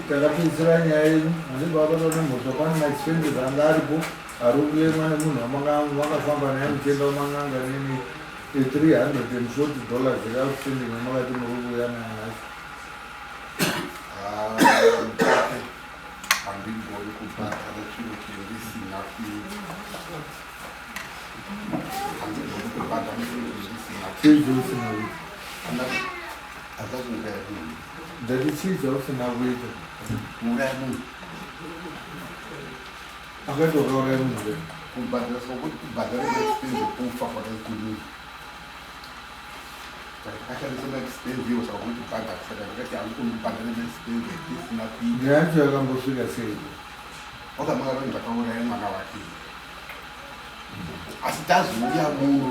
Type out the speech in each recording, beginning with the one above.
Takapedzisira nyaya yenyu hanzi vabatwa nemhosva pane maexpenses anga aripo ari kulemwa nemunhu wamakafamba naye muchienda kuman'anga neni 340 dollars iri outstanding yamakati muri kuuya nayo nhasi. Handigoni kubhadhara chiro chendisina kuita. Handigoni kubhadhara chiro chendisina kuita. Chii chausina kuita? Handina kuuraya munhu. Ndati chii chausina kuita? Kuuraya munhu. Akati wakauraya munhu here? Kubhadhara sokuti kubhadhara maexpense kufa kwakaita munhu. Saka takashandisa maexpense iwo saka kuti bhadhara saka ndakati handikoni kubhadhara maexpense tisina kuita. Nyaya yacho yakambosvika sei? Wakamanga kuti ndakauraya mwana wake. Asi tazouya muno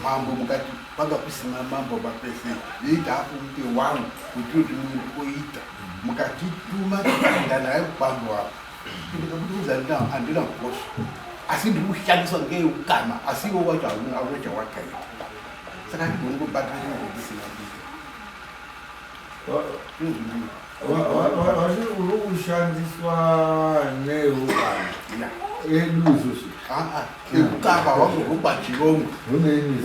mambo mukati panga kusina mambo mapese yeita akuite wangu kuti kuti munhu oita mukatituma tikaenda naye kupambo apa ndikakuti handina mhosva asi ndiri kushandiswa ngeukama asi iwo wacho hauna chawakaita saka handigoni kubata chinhu chandisina kuita. Vati uri kushandiswa neukama edu isusu. Ukama hwangu hwekwachirongo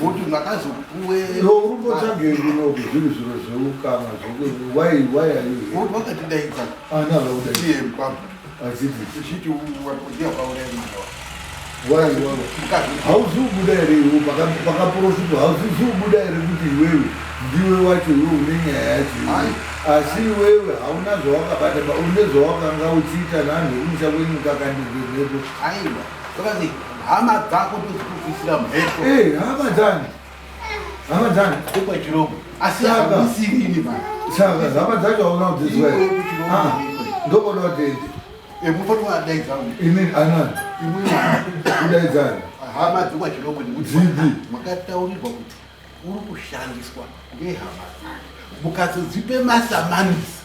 kuti makazopuwe uri kumbotsvagei kunoku zviri zviro zveukama zvokuti why why are you here? Wakatidaidza Ana vakudaidza iye mkwambo achiti uchiti ndiye wakauraya mwana wako. Why why hauzi kubuda here iwe pakaprofitwa hauzi kubuda here kuti iwewe ndiwe wacho iwe une nyaya yacho iwe asi iwewe hauna zvawakabata ba une zvawakanga uchiita naanhu ekumusha kwenyu kakandirwe mhepo. Aiwa zvakanzi hama dzako ndodzikubvisira mhepo. Eh, hama dzani hama dzani dzekwachirongo asi hamusirini ma saka hama dzacho hauna kudziziva here? Ah, ndokuda kuti Mufanira kudaidza ini anani imwe kudaidzani hama dzekwachirongo nekuti Dzipi? makataurirwa kuti uri kushandiswa ngehama dzake mukazodzipe masamanisi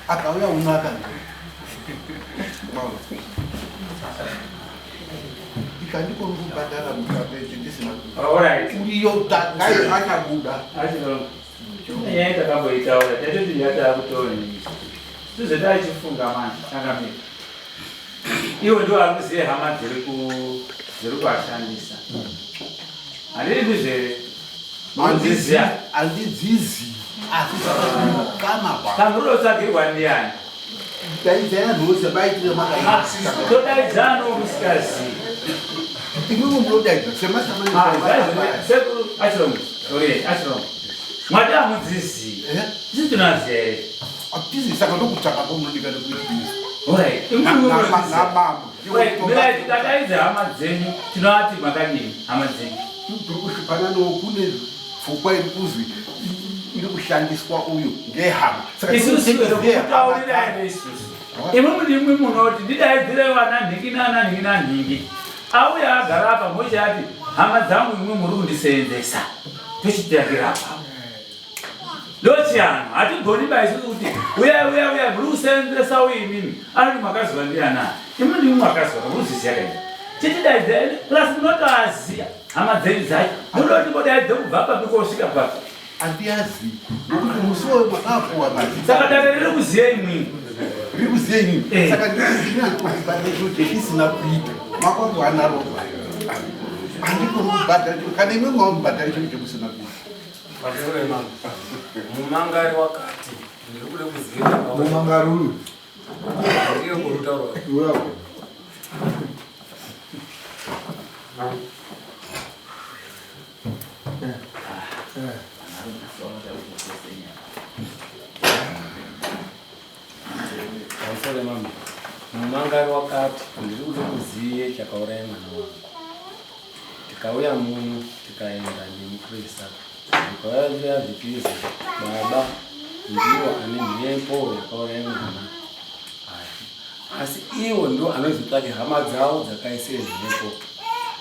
akauya uno akanzi ikandikoni kubhadhara mukapedzi ndisina uriyo tangai achabuda. Nyaya takamboitaura tatoti yatakutoona tozvatachifunga manje changamira iwo ndiwo ari kuziva hama dziri kuashandisa handidi ndizvo here? Munodziziva? Handidzizivi asi zvakakama hwa Kana munotsvagirwa ndiani? Daidzai vanhu vose maitire makaita. Todaidzana musikazivi. Imwimwe munodaidza semasamani. Sekuru achirongo. Ore achirongo. Mwati hamudzizivi. Isu tinoziva here? Hatizi saka ndokutsvaka kwamunodikana kuita. Alright. Imwimwe munodziziva. Namambo. Right, mirai tikadaidza hama dzenyu tinovati makadini hama dzenyu. Tiri kushupana nawo kune pfungwa iri kuzwi iri kushandiswa uyu ngehama. Saka Isusu tinoteedza kutaurira here isusu. Imwimwi ndimwi munoti ndidaidzirei vana nhingi nana nhingi nanhingi. Auya agara apa mochati hama dzangu imwi muri kundiseenzesa. Tochitirakira apa. Ndochianhu hatigoni ba isusu kuti uyai uyai uyai muri kuseenzesa uyu imimi. Anoti makazwa ndianani. Imwi ndimwi makazwa munozviziva kaizvi. Chitidaidzai plus munotoaziva hama dzenyu dzacho. Munoti modaidze kubva papi kosvika papi. Handiazi nokuti musi wayo makapuwa mazita. Saka dare riri kuziva imwimwi. Riri kuziva imwimwi. Eh. Saka ndinakubhadhara chinhu chendisina kuita. Makwangu anaropa. Handikoni kubhadhara chinhu kana imwimwi hamubhadhari chinhu chemusina kuita. Pamusoro yemambo. Mumangari wakati ndiri kuda kuziva. Mumangari uyu. Ndiyo kurutaura. Iwewe. Pamusoro yemambo. Mumangari wakati ndiri kuda kuziva chakauraya mwana wangu. Tikauya muno tikaenda nemupurisa zvikauya zviya zvichizi baba ndiwo ane mhepo yakauraya mwana aya, asi iwo ndiwo anozotsvake hama dzavo dzakaisire mhepo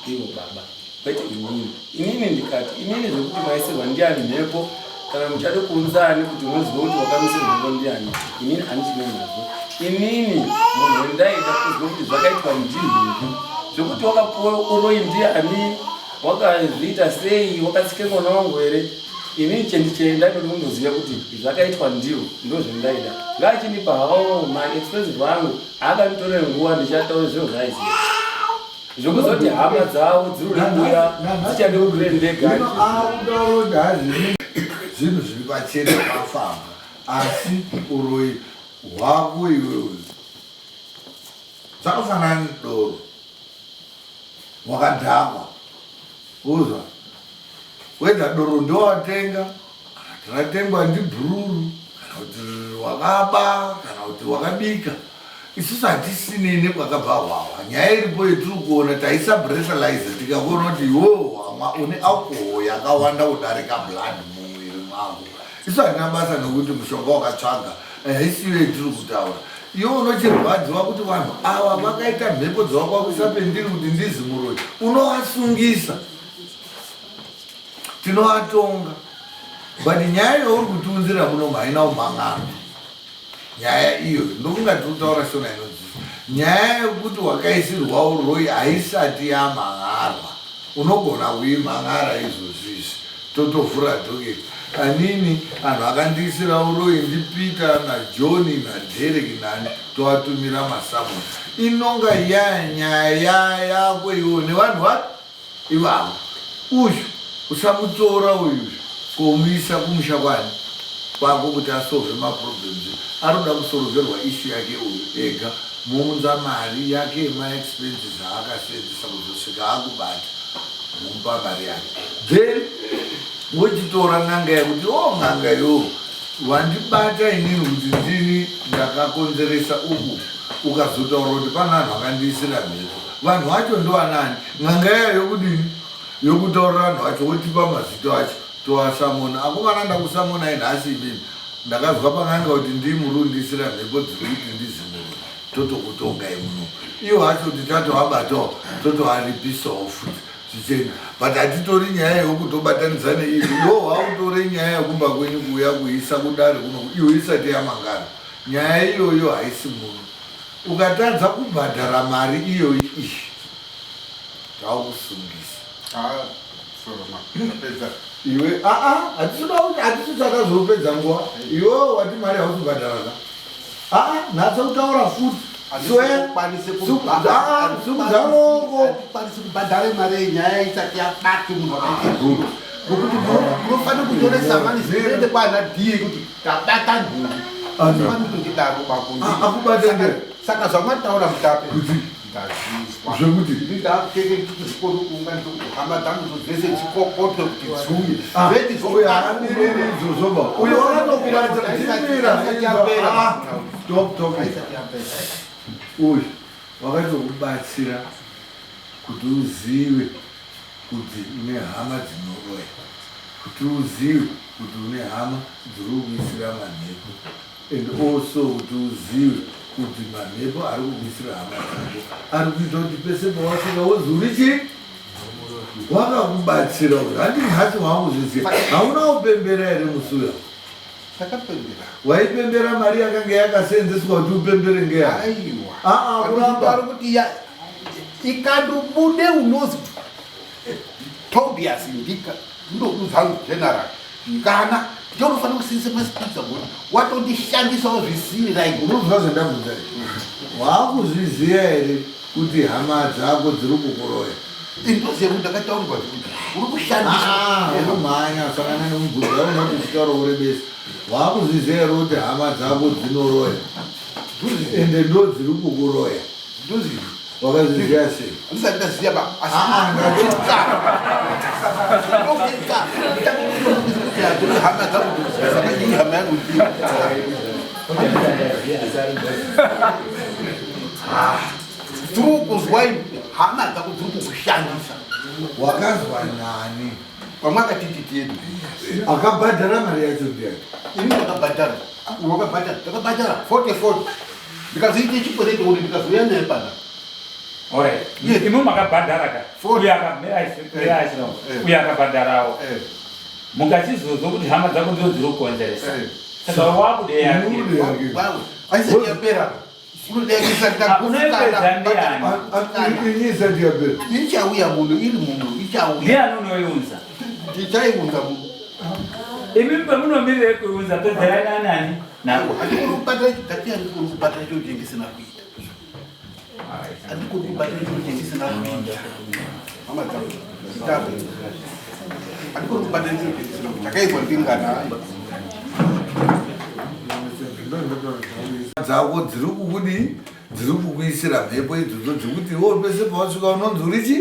ivo baba, kwete inini. Inini ndikati inini zvekuti maisirwa ndiani mhepo kana muchade kuunzani kuti muzive kuti wakamisirwa mhepo ndiani, inini handichinei nazvo. Inini munhu wendaida kuzwa kuti zvakaitwa ndinhingi, zvekuti wakapuwa uroyi ndiani, wakazviita sei, wakatsike mwana wangu here, inini chendichenda ndoti kundoziva kuti zvakaitwa ndiwo, ndozvendaida. Ngaachindipa hawo maexpensive angu, akanditorere nguva ndichataura zviro zvaaiziva. Zvekuzoti hama dzavo dziri kuuya dzichade kukwira ndega. Zvinhu zviri pachena pafamba, asi uroyi hwako iwewe zvakafanana nedoro wakadhakwa, uzwa wega doro ndowatenga kana kuti ratengwa ndibhururu kana kuti wakaba kana kuti wakabika. Isusu hatisinei nekwakabva hwahwa. Nyaya iripo yetiri kuona, taisa breathalyzer tikakuona kuti iwewe hwamwa une alcohol yakawanda kudarika blood mumuviri mako. Isu hatina basa nekuti mushonga wakatsvaga, haisiyo yetiri kutaura. Iwe unochirwadziwa kuti vanhu ava vakaita mhepo dzavakwakuisa pendiri kuti ndizi muroyi, unovasungisa, tinovatonga. But nyaya yauri kutiunzira muno haina umhangano. Nyaya iyo ndokunga tiri kutaura shona inodzidzisa. Nyaya yekuti wakaisirwa uroyi haisati yamhan'arwa. Unogona kuimhan'ara izvozvi izvi totovhura docket. Anini anhu akandiisira uroyi ndiPeter naJohn naDerek nani tovatumira masummons. Inonga yanyaya yako iwewe nevanhu vapi ivavo. Uyu usamutora uyu komuisa kumusha kwani kwako kuti asolve maproblems. Arikuda kusolverwa issue yake uyu ega, mounza mari yake yemaexpenses aakasenzesa kuzosvika akubata, momupa mari yake, then wochitora n'anga yekuti o n'anga iyoyo wandibata inini kuti ndini ndakakonzeresa uku, ukazotaura kuti pane anhu akandiisira mhepo, vanhu vacho ndoanani? N'anga iya yokudini yokutaurira vanhu vacho, wotipa mazito acho toasamona. Akomana, ndakusamonai nhasi imimi, ndakazwa pan'anga kuti ndii muri kundiisira mhepo dziri kuti ndizimurwe, totokutongai muno. Iwo acho kuti tatoabatawo totoaripisawo futi zvichena, but hatitori nyaya yekutobatanidza neivi. Iwo wautore nyaya yekumba kwenyu kuuya kuisa kudare kuno, iwe isati yamangana. Nyaya iyoyo haisi muno. Ukatadza kubhadhara mari iyoyi iyi, takusungisa. Iwe aa, hatisi takazopedza nguva. Iwe wati mari hausi kubhadhara ka? Aa, nhasa kutaura futi. Sukudza ruoko. Kwanisi kubhadhara mari yenyaya isati yabata munhu wakaita zviro, nokuti munofanira kutoresa mani zviende kwana dhiye kuti tabata nhumbi. Anofanira kundidaro bako. Akubata ndere. Saka zvamataura mutape Kuti? ndazvizwa. Zvekuti? Ndakutenge ndizvikoro kuunganidza kuti hama dzangu dzese dzikokotwe kuti dziuye. Uyo haamiriri izvozvo ba. Uyo wakatokubatira timira. Stop talking. Uyu wakatokubatsira kuti uzive kuti une hama dzinoroya, kuti uzive kuti une hama dziri kukuisira manhepo, and also kuti uzive kuti manhepo ari kukuisira hama dzako ari kuita kuti pese pawasvika wozi uri chii. Wakakubatsira uyu, handi nhasi waakuzviziva. Hauna kupembera here musi uya? Takapembera. Waipembera mari yakanga yakasenzeswa kuti upembere ngeya? Aiwa. Aa, kuramba. Ari kuti ikandobude unozi Tobias ndika ndokuzangu general kana ndinofanira kusindisa masipidza kuti watondishandisawo zvisiri right. Unobva zvandabvunza here? Waakuzviziva here kuti hama dzako dziri kukuroya? Ndoziva kuti ndakataurirwa kuti uri kushandisa. Unomhanya sangana nemubvunzo yaunoti uchitaura urebesa. Waakuzviziva here kuti hama dzako dzinoroya ende ndo dziri kukuroya? Ndoziva. Wakazviziva sei? Ndisati ndaziva ba, asi hama dzangu, saka iyi hama yangu ndiyo. Dziri kuzwa hama dzako dziri kukushandisa. Wakazwa nani? Kwamakatiti tiende. Akabhadhara mari yacho ndiani? Ini ndakabhadhara. Wakabhadhara. Ndakabhadhara 40 40. Ndikazoita chikwereti kuti ndikazouya naye pana. Alright. Yes. Imwe makabhadhara ka. Forty. Uyo Eh. uyo akabhadharawo. Eh. Mukachizozwa kuti hama dzako ndidzo dziri kukonzeresa. Eh. Saka wakude yake. Unoda yake. Wawe. Aisati yapera. Ah, unoipedza ndiani? Ini isati yapera. Ichauya muno iri muno ichauya. Ndiani unoiunza? Tichaiunza muno. Imi pamunomirire kuiunza pedzerai nanani? Nako. Handikuri kubata ndati handikuri kubata chiro chendisina kuita. Handikuri kubata chiro chendisina kuita. Hama dzangu. Nditape. Handikuri kubata chiro chendisina kuita. Takaizwa ndingana. Dzako dziri kukudii? Dziri kukuisira mhepo idzodzo dzekuti iwe pese pawasvika unonzi uri chi?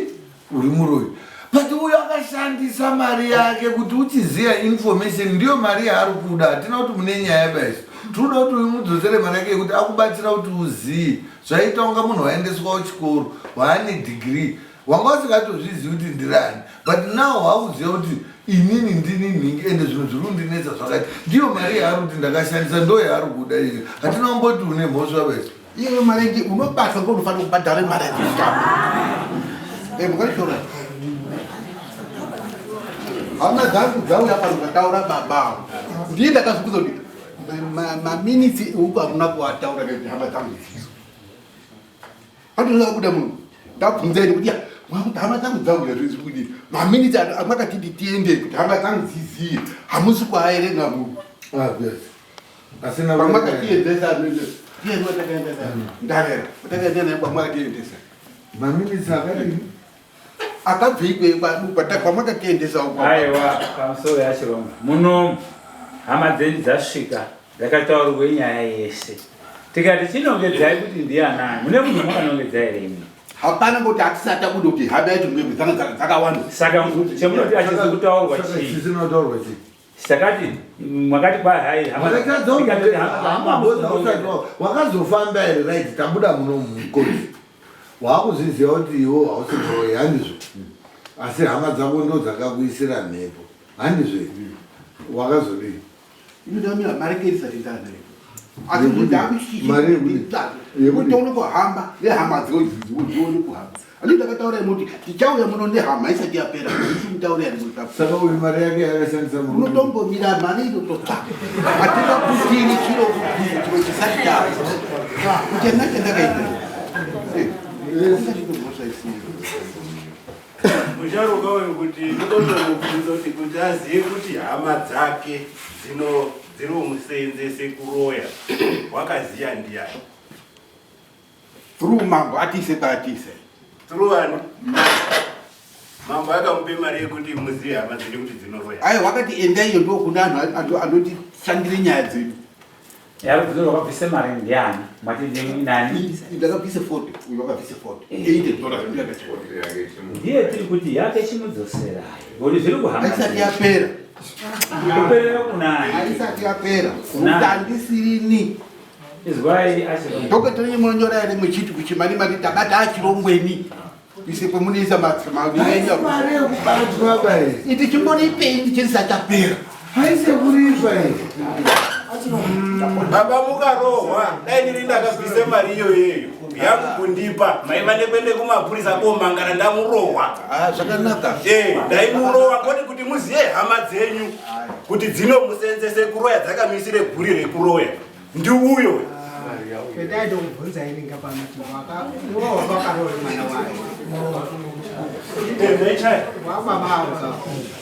Uri muroyi. But uyo akashandisa mari yake kuti uchiziva information ndiyo mari yaari kuda. Hatina kuti mune nyaya baiso. Tinoda kuti umudzosere mari yake yekuti akubatsira kuti uzive. Zvaita kunga munhu waendeswa kuchikoro, waane degree. Wanga usingatozvizivi kuti ndirani. But now wakuziva kuti inini ndini nhingi ende zvinhu zviri kundinetsa zvakati. Ndiyo mari yaari kuti ndakashandisa ndo yaari kuda iyo. Hatina kumboti une mhosva baiso. Iwe mari unobatwa ngounofanira kubhadhara mari yechikamu. Eh, mukashora. Hama dzangu dzauya pano kataura baba. Ndiye ndakazvikuza kuti maminitsi uku hakuna kuataura ngekuti hama dzangu dzidzo. Anotoda kubuda muno. Ndabvunza ini kuti ya, mwangu hama dzangu dzauya zvese kuti maminitsi amakatiti tiende kuti hama dzangu dziziye. Hamusi kuaerenga muno. Ah, yes. Asina Kwamakatiendesa ndiye watakaendesa. Ndarera. Watakaenda naye kwamakatiendesa. Maminitsi akadini? Akabva ikweyo kwamakatiendesa uko. Aiwa, pamusoro yaChirombo. Muno hama dzenyu dzasvika dzakataurirwe nyaya yese. Tikati chinongedzai kuti ndianani. Mune munhu makanongedza here imi? Hapana ngoti hatisati tabuda kuti hama yacho ngwegwe dzanga dzakawanda. Saka chemunoti hachizi kutaurwa Saka chii? chisina kutaurwa chii? Sakati mwakati kwa hai hama tikatoti hama wakazofamba here right tabuda muno mukoti waakuzviziva kuti iwo hausi muroyi handizvo asi hama dzako ndo dzakakuisira mhepo handizvo here wakazodii Inodamira mari ngei isati ndanayo. Asi Yekuti? kuti Mari yekuti? Yekuti? ndakuchiona kuhamba nehama dzione kuhamba. Ani ndakataura imoti tichauya muno nehama isati yapera. Ndichimutaurira ndikuti saka uyu mari yake yakashandisa murume unotombomira mari inototsvaka. Hatingabudiri chiro chiro chisati chako. Kuti andina chandakaita. Musharuka uyu kuti ndotomubvunza kuti kuti azive kuti hama dzake dzinomusenzese kuroya wakaziya ndiyani? Through mambo atise paatise. Through ani? Mambo akamupe mari yekuti muzive hama dzenyu kuti dzinoroya. Aiwa wakati endaiyo ndokune anhu anotishandire nyaya dzedu. Yarudziro wakabvisa mari ndiani? Mati ndimwi nani? Ndakabvisa 40, uyu wakabvisa 40. $80 ndakati. Ndiye tiri kuti yake chimudzoserai. Ngoti zviri kuhamba. Haisati yapera. Kuperera kunani? Haisati yapera. Kunani? Kuti handisirini. Izwai aChirongwa. Dhokota renyu munonyora here muchiti kuchimani mani tabata aChirongweni. Ise pamunoisa Haisi mari yekubatwa bai. Iti chimboriipei ndichisati chapera. Haisi yekuripa iyi. Baba mukarohwa dai ndiri ndakabvisa mari iyoyeyo yangu kundipa maiva nekuende kumapurisa komangara ndamurohwa. Ah, zvakanaka. Eh, ndaimurohwa ngoti kuti muziye hama dzenyu kuti dzinomusenzese kuroya dzakamisire guri rekuroya ndiuyo. Endai ndokubvunza ini ngapano kuti iwo wakaroora mwana wayo. Wababa avo.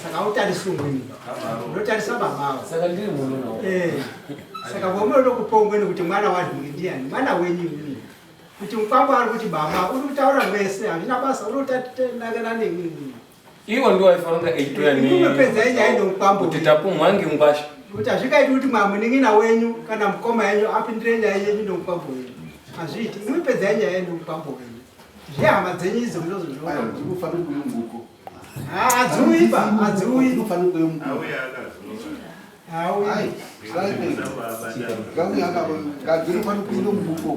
Saka utarisa umweni. Unotarisa baba avo. Saka ndiri muno nawo. Eh. Saka vomunoda kupa umweni kuti mwana wanhingi ndiani? Mwana wenyu imimi. Kuti mukwambo ari kuti baba uri kutaura mwese hazvina basa unotanangana nemimi. Iwo ndiwo aifanira kunge eitoya Imimi pedzai nyaya nomukwambo. kuti tapumwa ngengwasha. Kuti hazvingaiti kuti munin'ina wenyu kana mukoma yenyu apindire nyaya yenyu nomukwambo wenyu. Hazviiti. Imimi pedzai nyaya yenyu nomukwambo wenyu. Zvehama dzenyu idzo munozozviona. Aiwa, ndinofanira kuuya muko. Hadziuyi ba, hadziuyi. Ndinofanira kuuya muko. Auya akazunga. Hauyi. Ai, ngauya ngadzinofanira kuuya muko.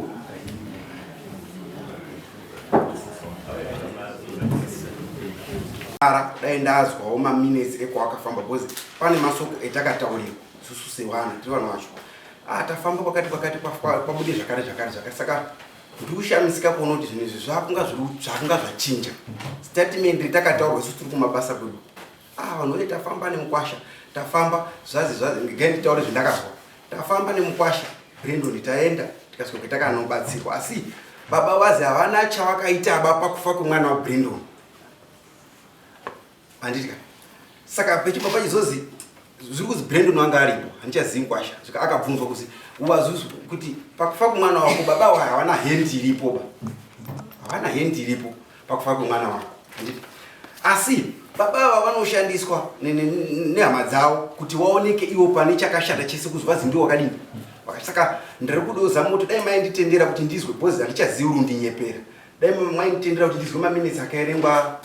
Ndaifara dai ndazwawo maminutes ekwawakafamba because pane masoko etakataurirwa isusu sevana tiri vanhu vacho. Ah, tafamba kwakati kwakati kwabude zvakare zvakare zvakare saka ndikushamisika kuona kuti zvinhu izvi zvakunga zvakunga zvachinja. Statement retakataurwa isusu tiri kumabasa kwedu. Ah, vanhu vaye tafamba nemukwasha tafamba zvazi zvazi ngai nditaure zvandakazwa. Tafamba nemukwasha Brandon taenda tikasvika kwetakandobatsirwa asi baba vazi havana chavakaita ba pakufa kwemwana waBrandon. Handiti ka? Saka pechibva pachizozi zviri kuzi Brandon wanga aripo handichazivi mukwasha svika akabvunzwa kuzi wazuzu kuti pakufa kwemwana wako baba wa havana hand iripo ba havana hand iripo pakufa kwemwana wako handiti asi baba ava vanoshandiswa nehama dzavo kuti waoneke iwo pane chakashata chese kuzi vazi ndiwo wakadini saka ndiri kuda zama kuti dai mainditendera kuti ndizwe because handichazivi uri undinyepera dai mainditendera kuti ndizwe maminitsi akaerengwa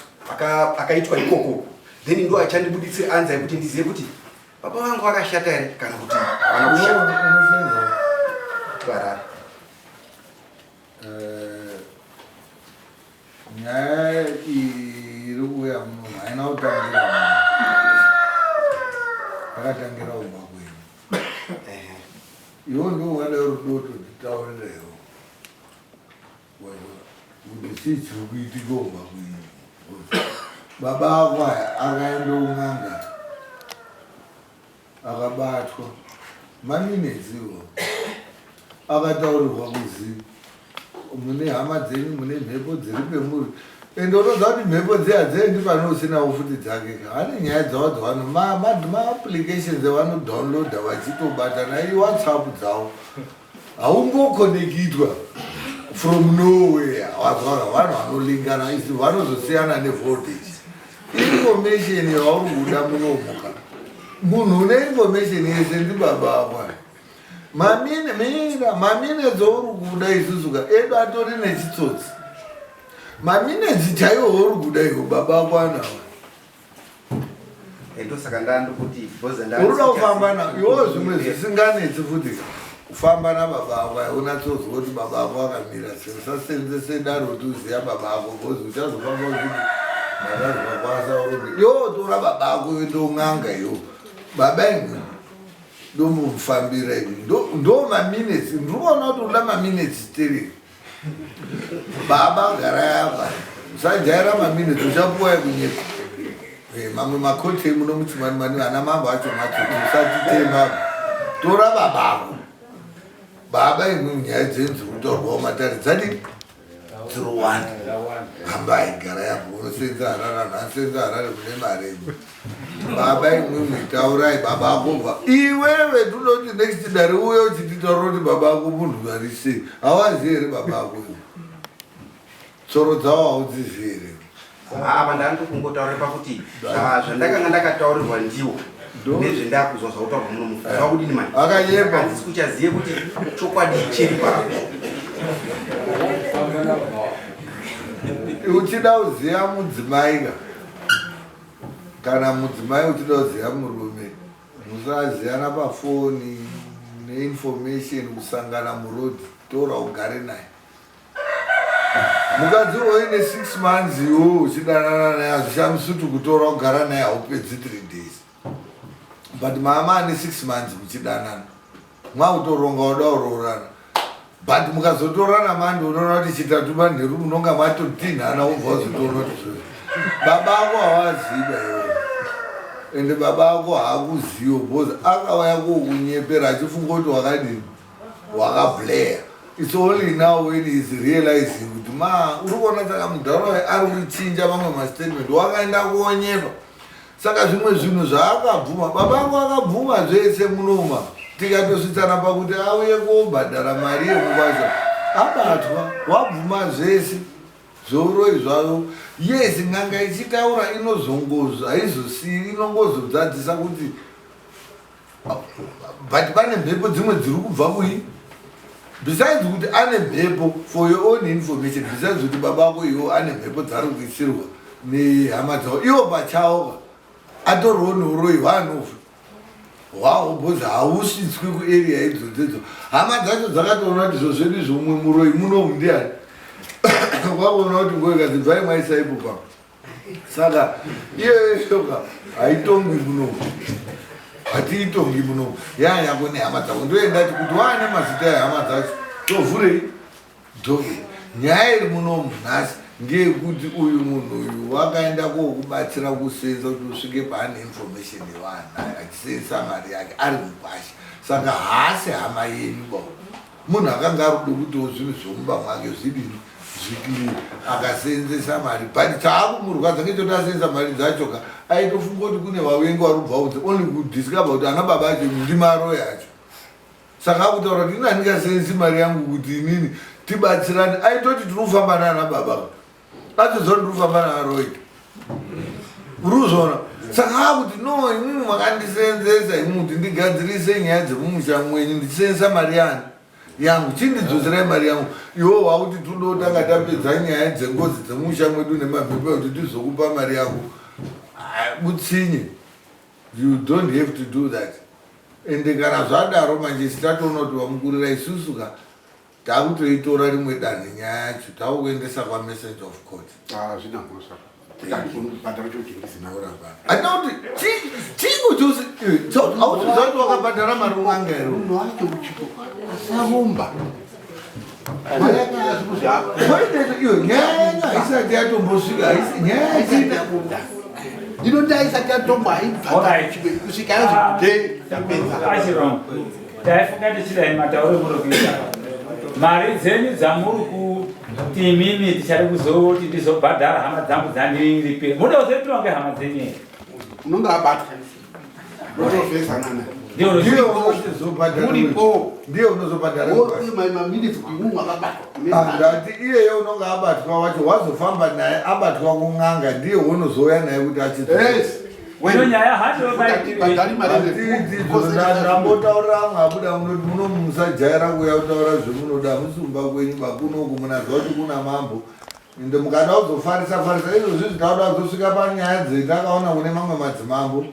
akaitwa ikoko then ndo achandibuditsira anza yekuti ndizive kuti baba vangu vakashata here kana kuti havana kushata varara eh, nyaya iyi iri kuuya muno haina kutangira yakatangira kumba kwenyu iwo ndiwo ungada rudo totitaurirewo kuti chii chiri kuitika kumba kwenyu baba ako aya akaenda kun'anga Akabatwa maminetsi iwo akataurirwa kuzi mune hama dzenyu mune mhepo dziri pemuri ende unoziva kuti mhepo dziya dzendi pane usinawo futi dzake ka vane nyaya dzavo dzavano maapplications evanodownloada vachitobatana iwhatsapp dzavo haungokonekitwa from nowhere wazvara vanhu vanolingana isi vanozosiyana nevoltage information yauri kuda munomuka munhu une information yese ndibaba akwa mamine mina mamine dzouri kuda isusu ka edu atori nechitsotsi maminetsi chaiwo uri kuda iwo baba ako anawa ndosaka ndandokuti unoda kufamba na iwo zvimwe zvisinganetsi futi kufamba nababa ako unatsozwa kuti baba ako akamira sei usasenzese daro kuti uziva baba ako bcause uchazofamba uchiti ndakazwa kwasa urume iwo tora baba ako ndon'anga iwo baba imwe ndomufambira imwe ndo maminetsi ndiri kuona kuti unoda maminetsi tereri Baba garai apa. Usajaira maminutes uchapuwa yekunyepa. Eh, mamwe makoti emuno muchimanimani ana mambo acho matsotsi usatitema. Tora baba ako. Baba imwe nyaya dzenyu dziri kutaurwawo matare dzadii? Dzirowanda. Hambai garai apo unosenza Harare anhu asenza Harare kune mari imwe. Baba imwimwi taurai baba ako bva iwewe ndinoti next dare uye uchititaura kuti baba ako munhu ari sei hawazivi here baba ako iwe tsoro dzavo haudzizivi here apa ndandokungotaura pakuti zvandakanga ndakataurirwa ndiwo nezvendakuzwa zvautaurwa muno mufu zvakudini mani akanyepa handisi kuchazive kuti chokwadi chiri papo uchida kuziva mudzimai ka Kana mudzimai uchida kuziva murume musaziyana pafoni neinformation kusangana muroad tora ugare naye mukadzi uine 6 months iwo uchidanana naye hazvishamisi kuti kutora kugara naye haupedzi 3 days but mama ane 6 months muchidanana mwakutoronga uda kuroorana but mukazotorana manje unoona kuti chitatu manheru munonga matotinhana wobva wazotoona kuti zvo baba ako hawaziva iwe ende baba ako haakuzivo because akauya kokunyepera achifunga kuti wakadini wakableya its only now when is realizing kuti ma uri kuona saka mudhara ari kuchinja mamwe mastatement wakaenda kuonyepa Saka zvimwe zvinhu zvaakabvuma baba vangu akabvuma zvese munoma tikatosvitsana pakuti auye kobhadhara mari yekukwasha abatwa wabvuma zvese zveuroyi zvavo yes n'anga ichitaura inozongozo haizosiyi inongozodzadzisa kuti but pane mhepo dzimwe dziri kubva kui besides kuti ane mhepo for your own information besides kuti baba ako iwo ane mhepo dzaari kuisirwa nehama dzavo iwo pachavo atoriwo neuroyi hwaanofa hwaho bcause hausvitswi kuarea idzodzo idzo hama dzacho dzakatoona kuti zvo zvedu izvo umwe muroyi munomu ndiani kwakuona kuti ngoikadzi bvai mwaisa ipo papa. Saka iyoyo shoka haitongwi muno, hatiitongi muno, yanyako nehama dzako. Ndoendati kuti waane mazita ehama dzacho tovhurei dhoki. Nyaya iri munomu nhasi ndeyekuti uyu munhu uyu wakaenda kokubatsira kusenza kuti usvike paane information yewaanayo achisenzesa mari yake ari mukwasha, saka haasi hama yenyu ba. Munhu akanga ari kuda kutiwo zvinhu zvomumba mwake zvidini zvikiri, akasenzesa mari, but chaakumurwadza ngechoti asenzesa mari dzacho ka, aitofunga kuti kune vavengi vari kubva kunze, only kudiscover kuti ana baba acho ndimaro yacho. Saka akutaura kuti ini handingasenzesi mari yangu kuti inini tibatsirane. Aitoti tiri kufamba naana baba, atoziva ndiri kufamba naaroi, uri kuzviona. Saka akuti no, imimi makandisenzesa imimi kuti ndigadzirise nyaya dzemumusha mwenyu ndichisenzesa mari yani yangu, chindidzoserai mari yangu. Iwo wakuti tundotanga tapedza nyaya dzengozi dzemusha mwedu nemamhepo kuti tizokupa mari yako. Butsinye, you don't have to do that. Ende kana zvadaro manje sitatoona kuti vamukurira isusu ka, takutoitora rimwe danho nyaya yacho, takukuendesa kwamessage of court. Hazvina mhosva, bhadhara chotengesa. Handina kuti chingo chose auziva kuti wakabhadhara mari un'anga here. Munhu wacho uchipo asaromba. Iyo nyaya yenyu haisati yatombosvika, haisi nyaya yacho ndinoti aisati yatombo haibva kusvika yazote tapedza. Achiron, taifunga tichidai matauro muri kuita mari dzenyu dzamuri kuti imimi tichari kuzoti ndizobhadhara hama dzangu dzandiripira, muda kuzoipiwa ngehama dzenyu here? Unonge abatwa otofesanana. Ndiye unozobhadhara. Uripo. Ndiye unozobhadhara. Maminitsi kuti umwe akabatwa. Ndati iyeyo unonge abatwa wacho wazofamba naye abatwa kun'anga, ndiye unozouya naye kuti achidzoka. Ino nyaya handi. Ndambotaurira amwe abuda munoti muno musajaira kuuya kutaura zvemunoda musumba kwenyu bakunoku, munaziva kuti kuna mambo. Ende mukada kuzofarisa farisa izvozvi zvitauda kuzosvika panyaya dzetakaona kune mamwe madzimambo,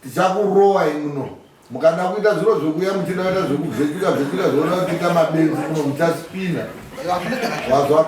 tichakurowai muno. Mukada kuita zviro zvekuuya muchida kuita zvekubvetuka bvetuka zvoona kuita mabenzi muno, muchaspina. Wazwa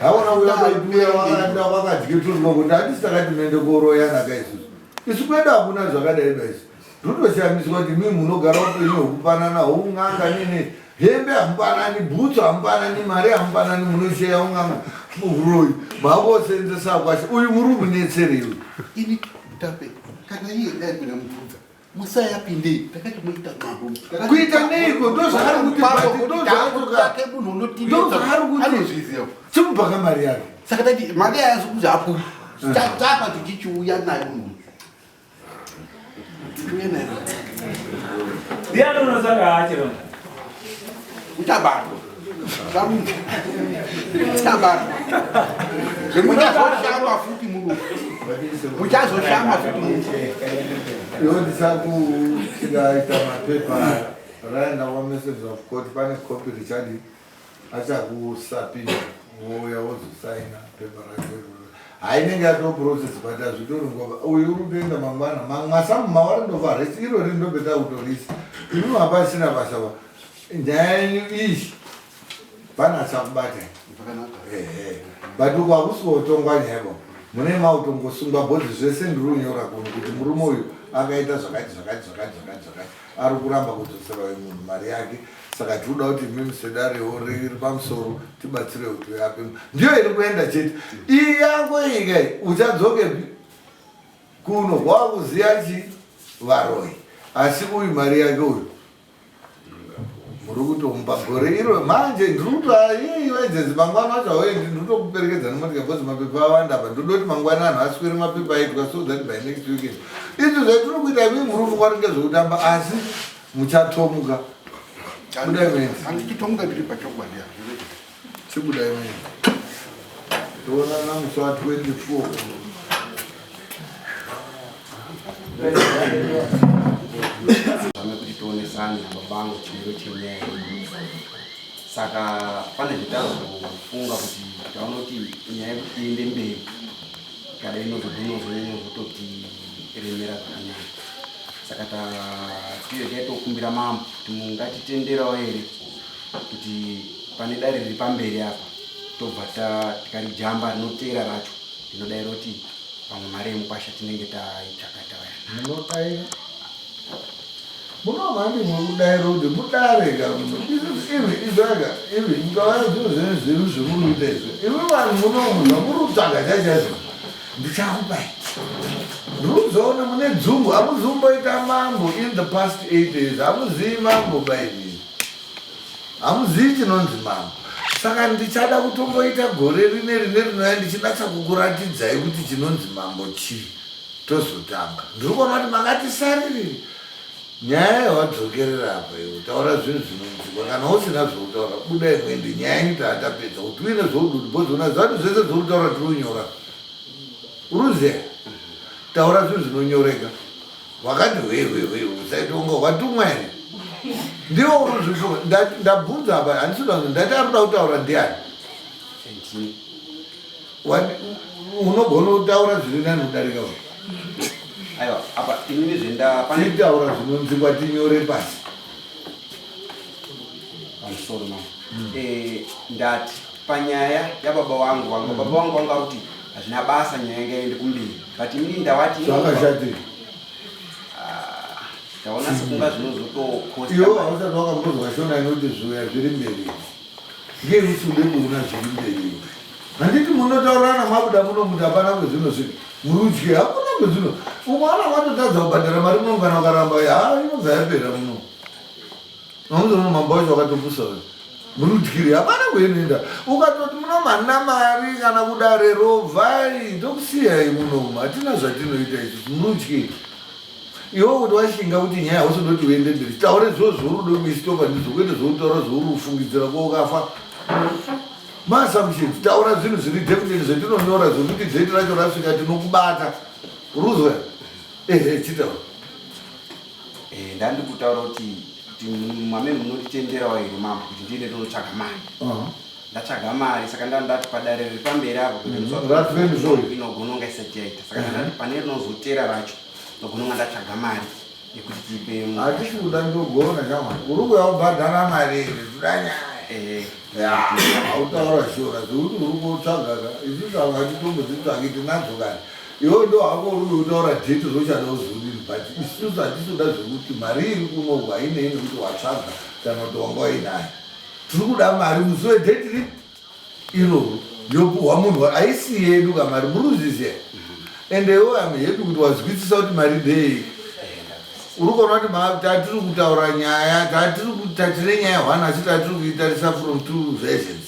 haona kuuya kwaituya wakaenda kwakadyeturwa kuti handisi takati muende koroyanaka isusu. Isu kwedu hakuna zvakadai ba. Isu totoshamiswa kuti mii munogara upenyu hwekupanana houn'anga nene hembe hamupanani, bhutsu hamupanani, mari hamupanani, munosheya un'anga uroyi makosenzesa kwashe. Uyu muri kumunetsereiwe. Ini tape kana iye dai kuda mubvunza musaya apindei, takati muita mambo. Kuita neiko? Ndozvaari kuti ndozvaake munhu unotindozvaari kuti anozviziva. Chimubhaka mari yake. Saka tati mari yayazokuzi apo tapa tichichiuya nayo munhu tichiuya nayo. Ndiani unosaka achiron? Uchabatwa zvarunga, uchabatwa zvemuchazoshama futi muno, muchazoshama futi muno. Iwo ndisakuchikaita mapepa raenda kwamessage of court, pane copy richadi achakusapinda, wouya wozosaina pepa racho iroro. Hainenge yato process, but hazvitori nguva. Uyu uri kutoenda mangwana masamu mawarindova resi irori ndobeta kutorisa imi hapasina basa ba nyaya yenyu iyi pane achakubata. Ehe, but uku hakusi kotongwa nyaya ba, mune mautongosungwa bhodzi zvese. Ndiri kunyora kuno kuti murume uyu akaita zvakati zvakati zvakati zvakati zvakati, ari kuramba kudzosera uyu munhu mari yake, saka tiri kuda kuti mimi sedarewo riri pamusoro tibatsire kuti uyape. Ndiyo iri kuenda chete iyi yako iyi kai. Uchadzokepi kuno wakuziya chi varoi, asi uyu mari yake uyu muri kutomupa gore iro manje. Ndiri kutoaiivaidzenzi mangwana wacho hauendi, ndiri kutokuperekedza nemotika because mapepa awanda apa. Ndoda kuti mangwana anhu aswere mapepa aitwa so that by next weekend izvi zvatiri kuita imi muri kufungwa kuti ngezvekutamba, asi muchatomuka. Budai menzi. Handichitomuka, ndiri pachokwadi. Chibudai menzi, toonana musi wa 24. Zame kuti tionesane nababangu chimiro chenyaya iyi. Saka pane zvetazofunga kuti taona kuti nyaya yekuti iende mberi kada inozodinozonyanya kutotiremera zvakanyanya. Saka tatiregai tokumbira mambo kuti mungatitenderawo here kuti pane dare riri pamberi apa tobva tikarijamba rinoteera racho rinodaira kuti Pamwe mari yemukwasha tinenge taitsvaka tauya. Munodaira. Munomhandi mukudaira kuti mudare ka muno. Imi izvaka imi mukavana zvinhu zvenyu zvenyu zvemuri kuita izvo. Imi vanhu munomu zvamuri kutsvaga chaizvo ndichakupai. Ndikuzoona mune dzungu hamuzumboita mambo in the past 8 years hamuzivi mambo baini. Hamuzivi chinonzi mambo. Saka ndichada kutomboita gore rine rine rinouya ndichinatsa kukuratidzai kuti chinonzi mambo chii. Tozotanga. Ndiri kuona kuti makati saririri. Nyaya yawadzokerera apa iwe taura zvinhu zvinonzwikwa kana usina zvokutaura buda imwende nyaya yenyu taatapedza kuti uine zvoududi bhozi unaziva kuti zvese zvokutaura tiri kunyora uruziva taura zvinhu zvinonyoreka Wakati hwe hwe hwe usaita unga watumwa here? Ndiwo uruzvifunga. Ndabvunza apa handisi kuda ndati ari kuda kutaura ndiani? Unogona kutaura zviri nani kudarika uyu. Aiwa, apa inini zvenda pane taura zvinonzikwa tinyore pasi. Pamusoro mama. Eh, ndati panyaya yababa wangu wangu baba wangu wanga kuti hazvina basa nyaya ngaende kumberi but inini ndawati zvakashatei ah, ndaona sekunga zvinozotokosta iwe hausati wakambozwa shona inoti zviuya zviri mberi ngei usude kuona zviri mberi handiti munotaurirana mabuda muno kuti hapana kwezvinosvika murudyi hakuna kwezvino ukaona watotadza kubhadhara mari muno kana ukaramba ha inobva yapera muno Unoona mambo wacho wakatopusa uyu. Murudyiri hapana kuenoenda. Ukatoti muno manna mari kana kudare rovhai ndokusiyai munomu hatina zvatinoita isusu murudyiri. Iwe kuti washinga kuti nyaya hausi ndoti uende mberi. Taure zviro zvorudo kuistopa ndizvo kwete zvokutaura zvouri kufungidzira ko ukafa. Maassumptions taura zvinhu zviri definite zvetinonyora zvekuti date racho rasvika tinokubata. Uruzwa? Ehe chitaura. Eh, ndandikutaura kuti kuti mame munotitenderawo here mambo kuti ndiende ndinotsvaga mari ndatsvaga mari saka ndandati padare riri pamberi apo kuti mhm, inogona kunga isati yaita saka ndandati pane rinozotera racho ndogona kunga ndatsvaga mari yekuti tipe hatisi kuda ndogona chama uri kuya kubhadhara mari here toda nyaya eh. hautaura shora zvekuti uri kutsvaga ka isusu hangatitombodzitsvaki tinadzo kani Iwe ndo hako uri kutaura date zvochada kuzodini but isusu hatisi kuda zvekuti mari iri kunoku hainei nekuti watsvaga kana kuti wanga uinayo. Tiri kuda mari musi wedate ripi iroro yopuhwa munhu haisi yedu ka mari muri kuzviziva ende iwe am happy kuti wazwisisa kuti mari ndeyei uri kuona kuti tatiri kutaura nyaya tatine nyaya hwani asi tatiri kuitarisa from two versions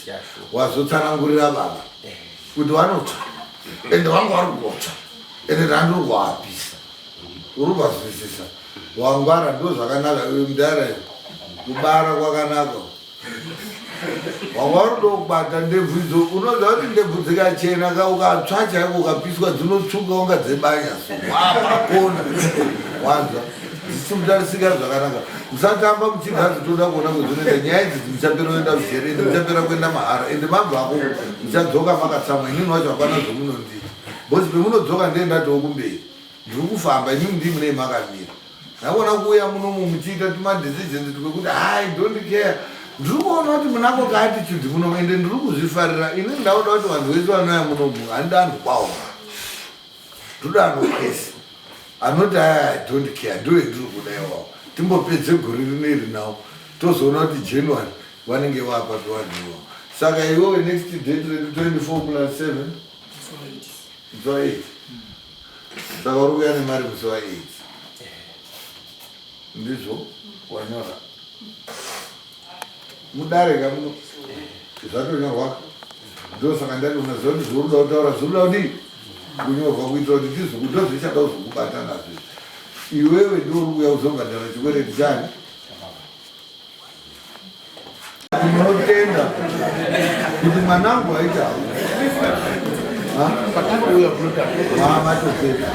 wazotsanangurira baba kuti vanotsva ende vanga vari kutsva ende ndandiri kuapisa uri kuvazwisisa wangwara ndo zvakanaka mudhara kubara kwakanaka wanga uri ndokubata ndebvu idzo unoziva kuti ndebvu dzikachena ka ukatsva chaiko ukapiswa dzinotsvuka unga dzebanya so wapakona wanzwa dzisimutarisika zvakanaka musatamba muchibva dzitoda kuona kwedzinoenda nyaya idzi muchapera kuenda kujeri ende muchapera kuenda mahara ende mabvako muchadzoka makatsamwa inini wacho hapana zvomunondiita bcause pemunodzoka ndiye ndatiwo kumberi ndiri kufamba inini ndii munei makamira ndakuona kuuya munomu muchiita tumadecisions twekuti hai don't care ndiri kuona kuti munako kaattitude munomu ende ndiri kuzvifarira ini ndakuda kuti vanhu vese vanouya munomu handida anhu kwawo ndoda anokwese anoti aya i don't care ndo endiri kuda iwawo timbopedze gore rino iri nawo tozoona kuti january vanenge vapapi vanhu iwawo saka iwewe next date redu 24 plus 7 musi wa 8 saka uri kuya nemari musi wa 8 ndizvo wanyora mudare ka muno zvatonyorwa ndosaka ndati unaziva kuti zvauri kuda kutaura zviri kuda kudii kunyorwa kuitira kuti tizoku ndozvichada kuzokubata nazvo iwewe ndiwo uri kuuya kuzobhadhara chikwereti chani tinotenda kuti mwanangu aita matopedza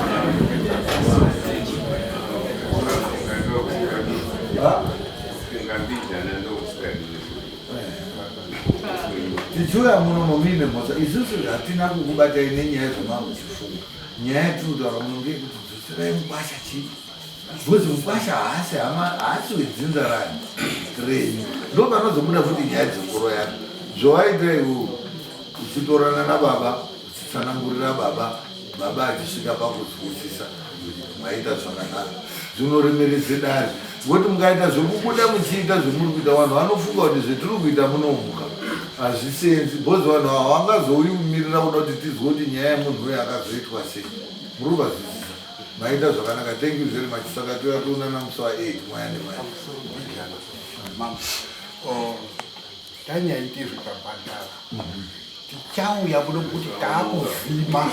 Tichiuya muno muine mhosva isusu hatina kukubatai nenyaya zvamava muchifunga. Nyaya yatiri kutaura muno ngeyekuti dzoserai mukwasha chii because mukwasha haasi hama haasi wedzinza rani renyu ndo panozobuda futi nyaya dzekuroyana zvawaita iwewe uchitorana nababa uchitsanangurira baba. Baba achisvika pakunzwisisa kuti maita zvakanaka, zvinoremeredze dare. Ngokuti mukaita zvekubuda muchiita zvemuri kuita, vanhu vanofunga kuti zvetiri kuita munomuka hazvisenzi, because vanhu ava vangazouyi kumirira kuda kuti tizwe kuti nyaya yemunhu uyu akazoitwa sei. Muri kuvazwisisa? Maita zvakanaka, thank you very much. Saka toya toonana musi wa 8 mwaya nemwaya. Oh, tanyaite zvikabhadhara tichauya kuno kuti taakuvhima.